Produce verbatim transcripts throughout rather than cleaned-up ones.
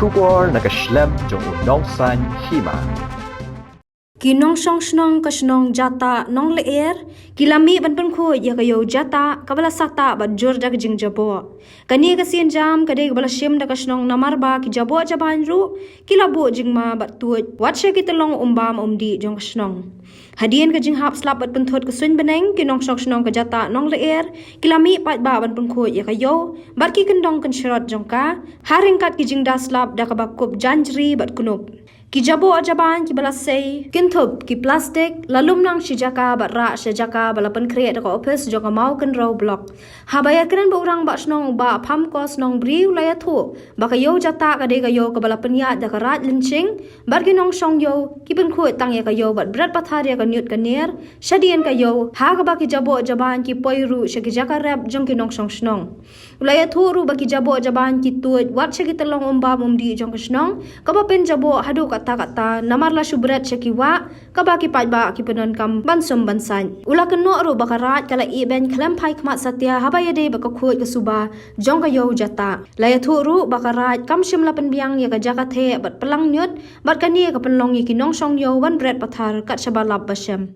Khubor na ka shlem jong u Nongsaiñ Hima. Ki nongshong shnong ka shnong Jatah Nonglyer ki la mih ban pynkhuid ïa ka ïew Jatah kaba la sahtah bad jur da ka jingjaboh. Kane ka sienjam ka dei kaba la shim da ka shnong namar ba ki jaboh jabain ruh ki la buh jingma bad tuid wat sha ki tyllong umbam umdih jong ka shnong. Hadien ka jinghap slap bad pynthut ka suiñ bneng, ki nongshong shnong ka Jatah Nonglyer ki la mih paidbah ban pynkhuid ïa ka ïew bad ki kyndong kynshrot jong ka ha ryngkat ki jingda slap da kaba kup janjri bad knup. Ki jaboh jabain kiba la sei kynthup ki plastik la lum nang shi jaka bad rah sha jaka ba la pynkhreh da ka ophis jong ka Mawkynrew Block. Haba ïakren bad u Rangbah Shnong u Bah Phamkos Nongbriew, u la ïathuh ba ka ïew Jatah ka dei ka ïew kaba la pynïaid da ka Raid Lyngshing bad ki nongshong ïew ki pynkhuid tang ïa ka ïew bad bret pathar ïa ka ñiut ka ñier shadien ka ïew, ha kaba ki jaboh jabain ki poi ruh sha ki jaka rep jong ki nongshong shnong. U la ïathuh ruh ba ki jaboh jabain ki tuid wat sha ki tyllong umbam umdih jong ka shnong kaba pynjaboh haduh katta katta namar la shu bret sha ki wah kaba ki paidbah ki pyndonkam ban sum ban saiñ. U la kynnoh ruh ba ka Raid ka la ibeiñ khlem phai khmat satia haba ïadei bad ka khuid ka suba jong ka ïew Jatah. La ïathuh ruh ba ka Raid kam shym la pynbiang ïa ka jaka theh bad plang ñiut bad kane ka pynlong ïa ki nongshong ïew ban bret pathar kat shaba lap ba shem.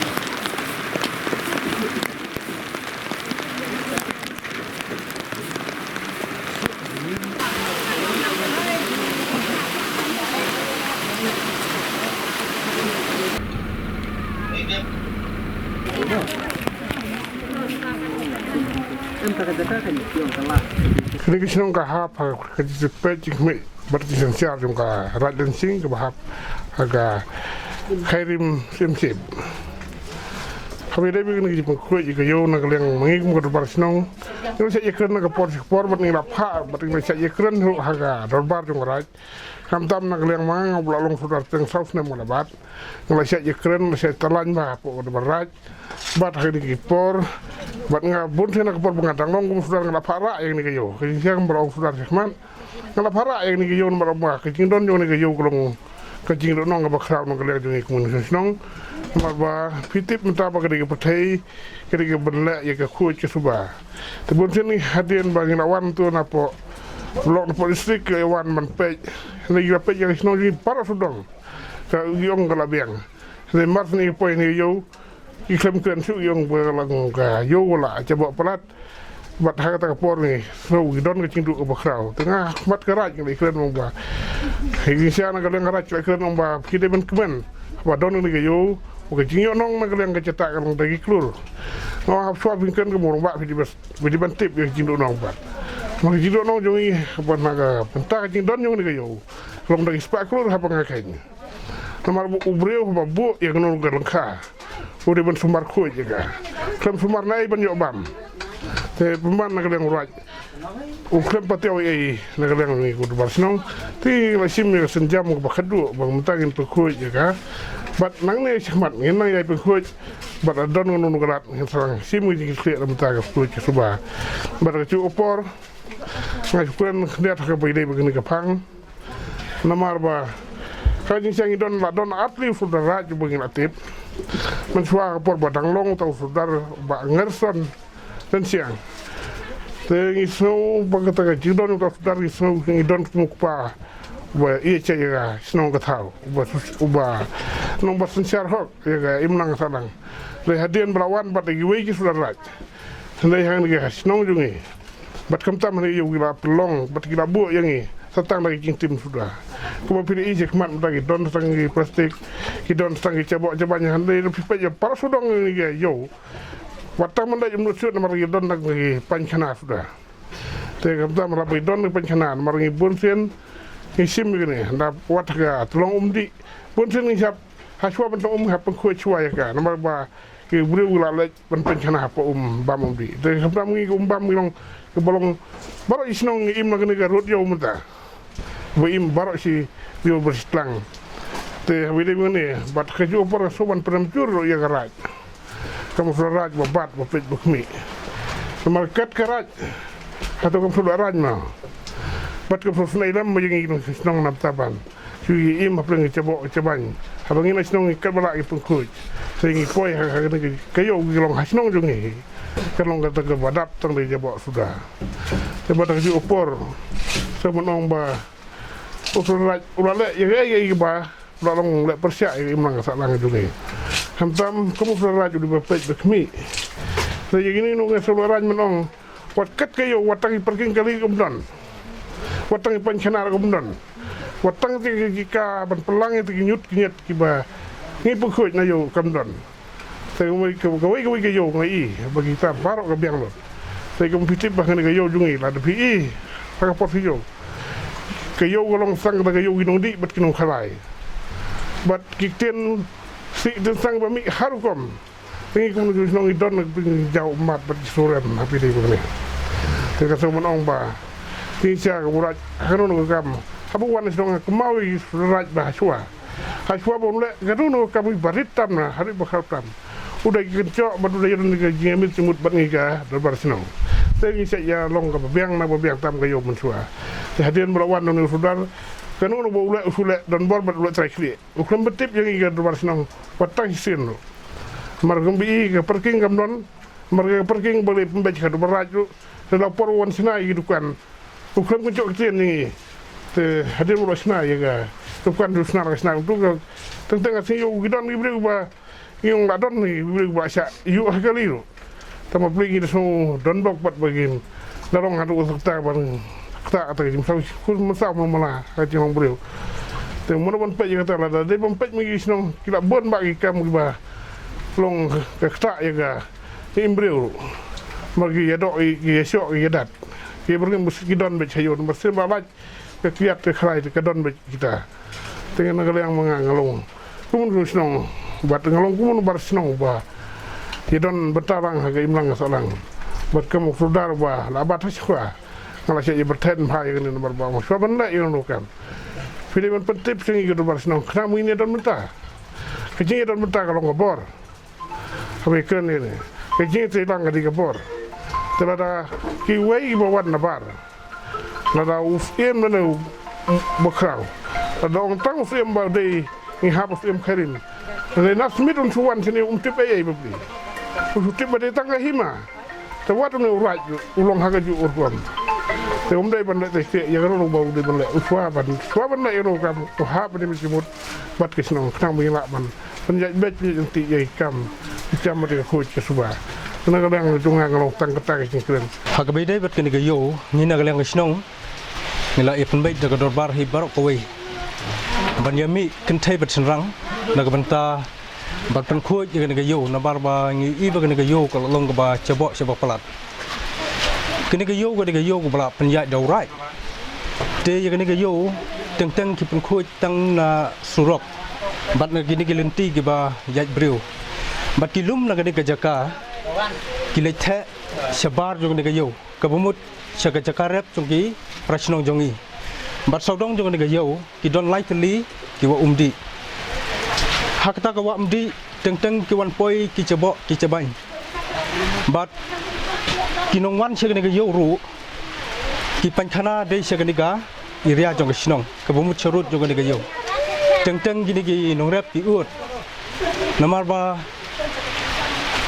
Kane ka shnong ka hap ha ka jingpeit jingkhmih bad ka jingsynshar jong ka Raid Lyngshing kaba hap ha ka Khyrim Syiemship. Haba ïadei bad kane ka jingpynkhuid ïa ka ïew na ka liang ma ngi kum ka dorbar shnong, ngi la shah ïakren na ka por sha ka por bad ngi la phah bad ngi la shah ïakren ruh ha ka dorbar jong ka Raid. Khamtam na ka liang ma nga, nga la long sordar teng saw snem nga la bat. Nga la shah ïakren, la shah tyllaiñ bha hapoh ka dorbar Raid. Bad ha kine ki por bad nga bun sien ha ka por ba nga dang long kum sordar nga la phah rah ïa kane ka ïew. Ka jingshisha kumba la ong u sordar shakhmat, nga la phah rah ïa kane ka ïew namar ba ka jingdon jong kane ka ïew ka long ka jingdohnud kaba khraw na ka liang jong ngi kum ki nongshong shnong. Namar ba phi tip mynta ba ka dei ka pyrthei ka dei kaban leh ïa ka khuid ka suba. Te bun sien ngi hadien ba ngi la wan tu napoh Block, napoh District, ngi la wan ban peit. Ngi la peit ïa ka shnong jong ngi baroh sawdong. Ka ïong ka la biang. Hynrei mar shen ngi poi ngi ïoh, ngi khlem kren shuh, ïong ba la, ka ïew ka la jaboh palat. Bad ha kata ka por ngi sngew ngi don ka jingduh kaba khraw. Te nga ha khmat ka Raid ngi la kren ong ba, ngi sha na ka liang ka Raid la kren ong ba phi dei ban kmen ba don kane ka ïew, ba ka jingïohnong na ka liang ka Jatah ka long da ki klur. Nga ong hap shuwa phi kren kum u rangbah phi dei ban, phi dei ban tip ïa ka jingduh nong bad ma ka jingduh nong jong ngi ba na ka bynta ka jingdon jong kane ka ïew ka long da ki spah klur haba nga kheiñ. Namar ba u briew haba buh ïa kano kano ka lyngkha u dei ban sumar khuid ïa ka. Khlem sumar naei ban ïoh bam. Te pynban na ka liang u Raid u khlem patiaw ei ei na ka liang ngi kum dorbar shnong. Te ngi la shim ïa ka sienjam kaba khatduh ba mynta ngin pynkhuid ïa ka. Bad nangne shakhmat ngin nang ïai pynkhuid bad la don kano kano ka lad ngin sa nang shim ïa ka jingkitkhlieh na mynta ka khuid ka suba. Bad ka juh ka por nga shu kren khyndiat ha kaba ïadei bad kane ka phang. Namar ba ka jingshisha ngi don, la don ar tylli u sordar Raid ba ngi la tip. Mynshuwa ka por ba dang long uta u sordar Bah Ngerson Rynsiang. Te ngi sngew ba kata ka jingdon uta u sordar ngi sngew ngi don kum u kpa ba ïeit ïa ka shnong ka thaw, uba, uba nongbat synshar hok ïa ka imlang sahlang. Te hadien ba la wan bad kiwei ki sordar Raid, hynrei hangne ha shnong jong ngi bad khamtam hangne ïa u ki la pynlong bad ki la buh ïa ngi sa tang da ki jingtim suda. Kumba phi ïohi shakhmat mynta ki don sa tang ki plastik, ki don sa tang ki jaboh jabain, hynrei lada phi peit ïa baroh sawdong ïa ngi ïa ïew, wat tang ban leit ym nud shuh namar ki don tang ki paiñkhana suda. Te khamtam haba ki don ki paiñkhana namar ngi bun sien ngi shim ïa kine, da wat ha ka tyllong umdih bun sien ngi shah ha shuwa ban tyllong um hap pynkhuid shuwa ïa ka namar ba ki briew ki la leit ban pynkhana hapoh um bam um dih. Te khamtam ngi ki um bam ngi long kiba long baroh shi shnong ngi im na kane ka rud ïew mynta ba im baroh shi ïew ba shi tlang. Te haba ïadei bad kane bad ka juh ka por nga sngew ban pynrem jur ruh ïa ka Raid. Kam shu Raid ba bat ba peit ba khmih. Namar kat ka Raid hato kam shu Raid ma bad kam shu snei lem ma ïa ngi ki nong shnong na bynta ban shu ïa im hapdeng ki jaboh ki jabain. Haba ngi na shnong ngi kat ba lah ngi pynkhuid. Te ngi poi ha, ha kane ka ïew ka long ha shnong jong ngi. Ka long kata kaba dap tang da ki jaboh suda. Te bad ka juh ka por sa ban ong ba U Sulaid u la leh ïa kaei kaei kaba u la long leh pyrshah ïa ka imlang ka sahlang jong ngi. Khamtam kum u Sulaid u dei ba peit ba khmih. Te ïa kine nongïasoh Sulaid man ong, wat kat ka ïew, wat tang i parking kali kam don. Wat tang i pynkhana kam don. Wat tang te ki ka ban pynlang ïa te ki ñiut ki ñiat kiba ngi pynkhuid na ïew kam don. Te kawei kawei kawei ka ïew nga i ba kita baroh ka biang lut. Te kam phi tip ba kane ka ïew jong ngi lada phi i ha ka por phi ïew. Ka ïew ka long sang da ka ïew ki nongdih bad ki nongkhalai. Bad ki ktien sih ktien sang ba mih ha rukom. Te ngi kum ngi nong i don ngi jaw mat bad ki surem ha phi dei ba kane. Te ka song man ong ba ngi sia ka burat ha kano ka kam. Ha bu wan shnong ha kmau i surat ba ha shwa. Ha shwa ba un leh ka dun ka kam ba rit tam na, ha rit ba khraw tam. U dei ki kynjoh bad u dei ïa ka jingmut jingmut bad ngi ka dorbar shnong. Te ngi sa ïa long ka ba biang na ba biang tam ka ïew mynshwa. Te hadien ba la wan u sordar ka nong ba u leh u shu leh don bor bad u leh trai khlieh. U khlem ba tip ïa ngi ka dorbar shnong wat tang shisien ruh. Mar kum ba i ka parking kam don, mar ka parking ba leh pynbeit ka dorbar raid ruh. Te la por wan shna ïa ki dukan. U khlem kynjoh ktien ïa ngi. Te hadien u la shna ïa ka dukan, u shna ka shna tu ka teng teng ka sngi ïa u ki don ki briew ba ngi ong la don ki briew ba shah ïa u ha kali ruh. Tang ma pli ngi da sngew don bok pat ba ngin da long haduh u sekta ban kta kata ka jingsaw kur mynsaw ma mala ka jinglong briew. Te mano ban peit ïa kata lada dei ban peit ma ki shnong ki la bun ba ki kam kiba long ka kta ïa ka im briew ruh. Ma ki ïadoh ki ïashoh ki ïadat. Ki briew ki don beit ha ïew namar sien ba lait ka kiad ka khlai te ka don beit kita. Te nga na ka liang ma nga nga long kum u shnong bad nga long kum u bar shnong ba ïa don bynta lang ha ka imlang ka sahlang. Bad kum u sordar ba la bat ha shwa nga la shah ïa byrthen bha ïa kane namar ba ma shwa ban leh ïa kano ka kam. Phi dei ban pyntip sha ngi ki dorbar shnong khnang ba ngin ïa don bynta. Ka jingïa don bynta ka long ka bor. Haba ïa kren ïa ne ka jingïatreilang ka dei ka bor. Te lada kiwei ba wan na bar, lada u syiem lane u bakhraw, lada ong tang u syiem ba dei ngi hap u syiem kharim, lane na smit un shu wan shane um tip ei ei ba pli. U shu tip ba dei tang ka hima. Te wat une u raid u long ha kajuh u rukom. Te um dei ban leh te te ïa ka ruh ba u dei ban leh u shuwa ban shuwa ban leh ïa ka ruh kam u hap ban im jingmut bad ka shnong khnang ba ngin lah ban pynjah beit pynjah lynti ïa ki kam ki kam bad ka khuid ka suba. Kane ka dang jong nga nga long tang kata ka jingkren. Ha kaba ïadei bad kane ka ïew ngi na ka liang ka shnong ngi la ïa pynbeit da ka dorbar hi baroh kawei ban ïa mih kynthei bad shynrang na ka bynta ban pynkhuid ïa kane ka ïew namar ba ngi i ba kane ka ïew ka la long kaba shaboh shaboh palat. Kane ka ïew ka dei ka ïew kaba la pynïaid da u raid. Te ïa kane ka ïew teng teng ki pynkhuid tang na surok bad na kine ki lynti kiba ïaid briew. Bad ki lum na kane ka jaka ki leit theh shabar jong kane ka ïew kaba mut sha ka jaka rep jong ki para shnong jong ngi. Bad sawdong jong kane ka ïew ki don lai tylli ki wah umdih. Ha kata ka wah umdih teng teng ki wan poi ki chaboh ki chabain. Bad ki nongwan sha kane ka ïew ruh ki pynkhana dei sha kane ka area jong ka shnong kaba mut sharud jong kane ka ïew. Teng teng kine ki nongrep ki ud namar ba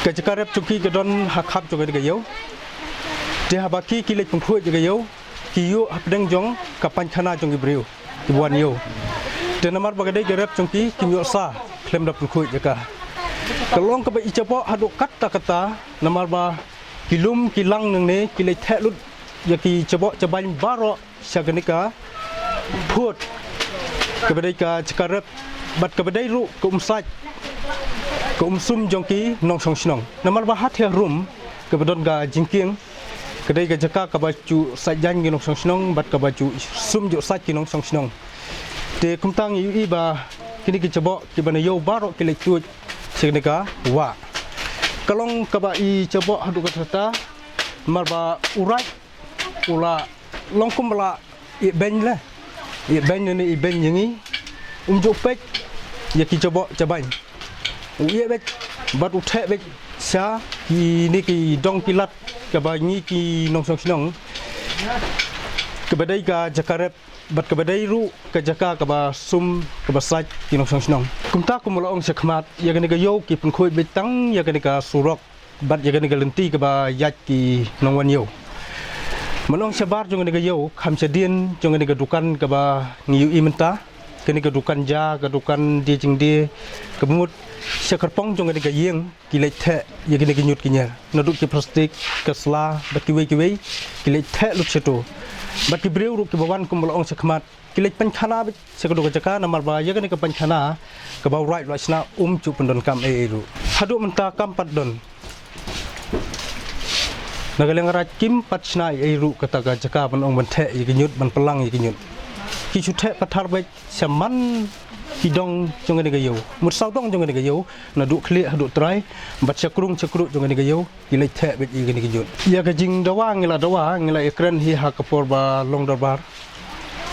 ka jaka rep jong ki ka don ha khap jong kane ka ïew. Te haba ki ki leit pynkhuid ïa ka ïew ki ïuh hapdeng jong ka pynkhana jong ki briew kiba wan ïew. Te namar ba ka dei ka rep jong ki kim ïoh sa khlem da pynkhuid ïa ka. Ka long kaba i chaboh haduh katta katta namar ba ki lum ki lang nangne ki leit theh lut ïa ki chaboh chabain baroh sha kane ka phut kaba dei ka jaka rep bad kaba dei ruh ka umsait ka umsum jong ki nongshong shnong. Namar ba ha thiah rum kaba don ka jingkieng ka dei ka jaka kaba ju sait jaiñ ki nongshong shnong bad kaba ju sum ju sait ki nongshong shnong. Te kumta ngi ïohi ba kine ki chaboh kiba na ïew baroh ki leit tuid sha kane ka wah. Ka long kaba i chaboh haduh katta katta namar ba u raid u la long kum ba la ïeh beiñ le. Ïeh beiñ ne ïeh beiñ ïa ngi. Um ju peit ïa ki chaboh chabain. U ïeh beit bad u theh beit sha kine ki dong ki lad kaba ngi ki nongshong shnong. Kaba dei ka jaka rep bad kaba dei ruh ka jaka kaba sum kaba sait ki nongshong shnong. Kumta kum la ong sha khmat ïa kane ka ïew ki pynkhuid beit tang ïa kane ka surok bad ïa kane ka lynti kaba ïaid ki nongwan ïew. Ban ong shabar jong kane ka ïew, kham shadien jong kane ka dukan kaba ngi ïohi mynta, kane ka dukan ja, ka dukan die jingdie, kaba mut sha kyrpong jong kane ka ïing ki leit theh ïa kine ki ñiut ki ñiar. Naduh ki plastik, ka sla bad kiwei kiwei ki leit theh lut shato. Bad ki briew ruh kiba wan kumba la ong shakhmat ki leit pynkhana beit sha katu ka jaka namar ba ïa kane ka pynkhana kaba u Raid u la shna um ju pyndonkam ei ei ruh. Haduh mynta kam pat don na ka liang Raid kim pat shna ei ei ruh kata ka jaka ban ong ban theh ïa ki ñiut, ban pynlang ïa ki ñiut. Ki shu theh pathar beit sha man ki dong jong kane ka ïew, mut saw dong jong kane ka ïew, naduh khlieh haduh trai bad sha krung sha kruh jong kane ka ïew ki leit theh beit ïa kine ki ñiut. Ïa ka jingdawa ngi la dawa, ngi la ïakren hi ha ka por ba long dorbar,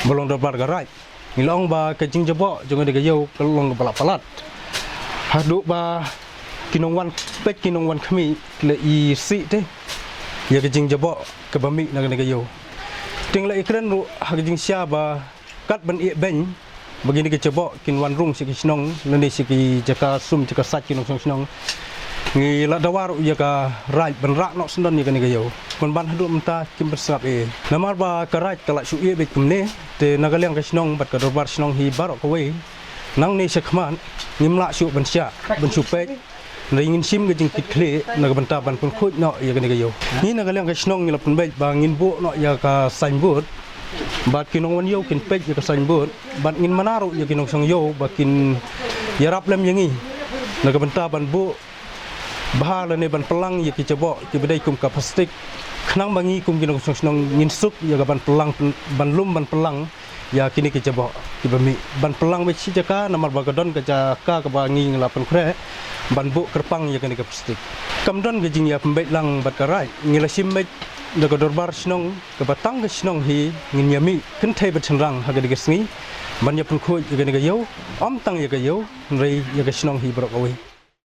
ba long dorbar ka Raid. Ngi la ong ba ka jingjaboh jong kane ka ïew ka long kaba la palat. Haduh ba ki nongwan peit, ki nongwan khmih ki la isih te ïa ka jingjaboh kaba mih na kane ka ïew. Te ngi la ïakren ruh ha ka jingshisha ba kat ban ïeh beiñ ba kine ki jaboh kin wan rung sha ki shnong lane sha ki jaka sum jaka sait ki nongshong shnong. Ngi la dawa ruh ïa ka Raid ban rah noh syndon ïa kane ka ïew. Pynban haduh mynta kim pynsngap ei ei. Namar ba ka Raid ka la shu ïeh beit kumne, te na ka liang ka shnong bad ka dorbar shnong hi baroh kawei, nangne shakhmat ngim lah shuh ban shah ban shu peit. Hynrei ngin shim ka jingkitkhlieh na ka bynta ban pynkhuid noh ïa kane ka ïew. Ngi na ka liang ka shnong ngi la pynbeit ba ngin buh noh ïa ka signboard bad ki nongwan ïew kin peit ïa ka signboard bad ngin mana ruh ïa ki nongshong ïew ba kin ïarap lem ïa ngi na ka bynta ban buh bha lane ban pynlang ïa ki jaboh kiba dei kum ka plastik, khnang ba ngi kum ki nongshong shnong ngin suk ïa ka ban pynlang, ban lum ban pynlang ïa kine ki jaboh kiba mih, ban pynlang beit shi jaka namar ba ka don ka jaka kaba ngi la pynkhreh ban buh kyrpang ïa kane ka plastik. Kam don ka jingïapynbeit lang bad ka Raid, ngi la shim beit da ka dorbar shnong kaba tang ka shnong hi ngin ïamih kynthei bad shynrang ha kane ka sngi ban ïapynkhuid ïa kane ka ïew, ym tang ïa ka ïew hynrei ïa ka shnong hi baroh kawei.